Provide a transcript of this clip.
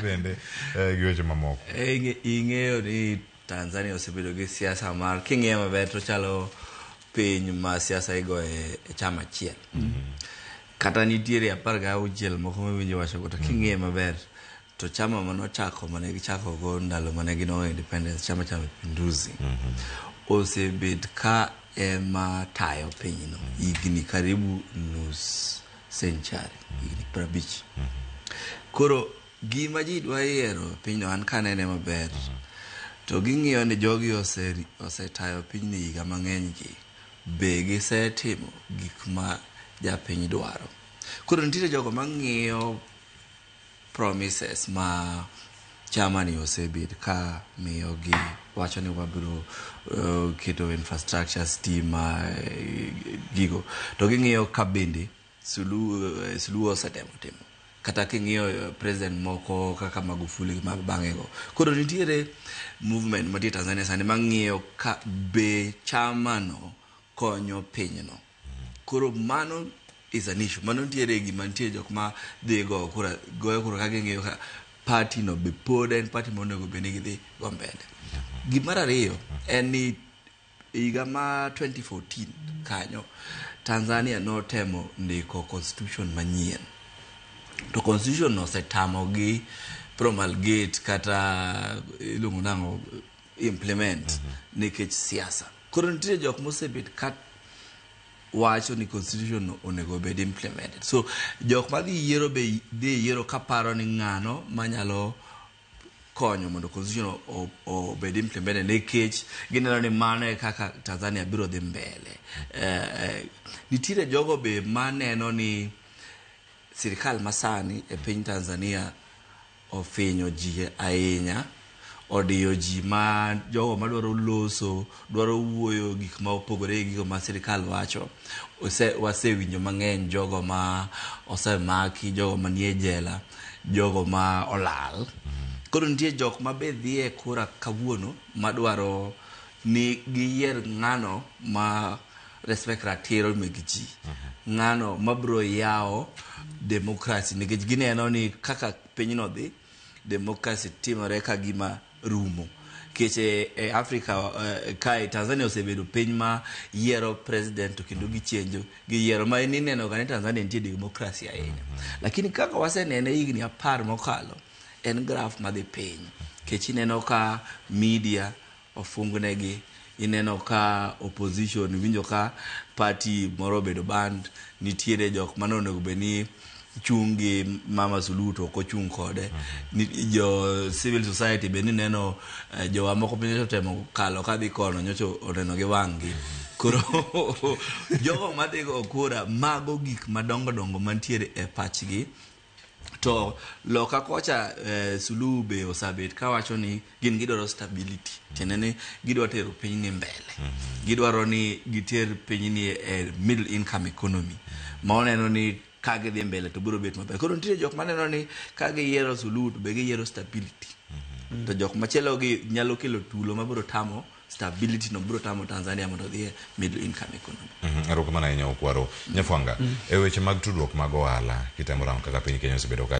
Bende gi weche mamoko. Ing'eyo ni Tanzania osebedo gi siasa mar king'iyo maber to chalo piny ma siasa igoye e chama achiel. Kata nitiere 16 moko mawinjo wacho to king'iye maber to chama manochako mane gichako go ndalo mane ginwang'o independence, Chama cha Mapinduzi, osebet ka ema tayo pinyno higni karibu nus century, higni 50. Koro gima ji dwa yiero pinyno, an kanene maber to ging'iyo ni jogi osetayo pinyni higa mang'eny gi, be gisetimo gik ma japiny dwaro? Koro nitiere jogo mang'iyo promises ma chama ni osebet ka miyogi, wacho ni wabiro keto infrastructure, stima, gigo, to ging'iyo ka bende Suluhu osetemo timo, kata king'iyo president moko kaka Magufuli gi mag bang'e go. Koro nitiere movement mantie Tanzania sani mang'iyo ka be chama no konyo pinyno. Koro mano is an issue. Mano nitiere gima nitie jok ma dhi go kura, goyo kura ka ging'iyo ka party no be pod en party monego bed ni gidhi go mbele. Gimar ariyo en ni higa ma 2014 kanyo Tanzania notemo ndiko constitution manyien, to constitution no osetamogi promulgate kata iluongo nang'o, implement, nikech siasa. Koro nitiere jok mosebet ka wacho ni constitution no onego bed implemented. So jok madhi yiero be dhi yiero kaparo ni ng'ano manyalo konyo mondo constitution obed implemented, nikech gineno ni mano e kaka Tanzania biro dhi mbele. Nitiere jogo be maneno ni sirikal masani e piny Tanzania ofinyo ji ahinya, odiyo ji, ma jogo madwaro loso, dwaro wuoyo gik ma opogore gi gigo ma sirikal wacho. Wasewinjo mang'eny jogo ma osemaki, jogo manie jela, jogo ma olal. Koro nitie jok ma be dhi e kura kawuono madwaro ni giyier ng'ano ma respect ratiro meg ji, ng'ano mabiro yawo democracy, nikech gineno ni kaka pinyno dhi, democracy timore ka gima rumo. Nikech e Africa kae Tanzania osebedo piny ma yiero president to kendo gichenjo giyiero, ma ineno ga ni Tanzania nitie democracy ahinya, lakini kaka wasenene higni 10 mokalo en graph madhi piny, nikech ineno ka media ofungnegi, ineno ka opposition winjo ka party moro obedo banned, nitiere jok mane onego bed ni chung' gi Mama Suluhu to ok ochung' kode. Jo civil society be nineno jowa moko piny otemo kalo kadhi kono nyocha oneno gi wang'gi. Koro jogo madhi go kura, mago gik madongo dongo mantiere e pachgi. To loka kocha Suluhu be osabet kawacho ni gin gidwaro stability, tiende ni gidwa tero pinyni mbele, gidwaro ni giter pinyni e middle income economy, ma oneno ni ka gidhi mbele to biro bet maber. Koro nitie jok maneno ni ka giyiero Suluhu to be giyiero stability, to jok machielo gi nyalo kelo tulo mabiro tamo stability no, biro tamo Tanzania mondo odhi e middle income economy. Erokamano ahinya, Okwaro Nyafwanga. E weche mag tudruok mag ohala, kitemo rango kaka piny Kenya osebedo ka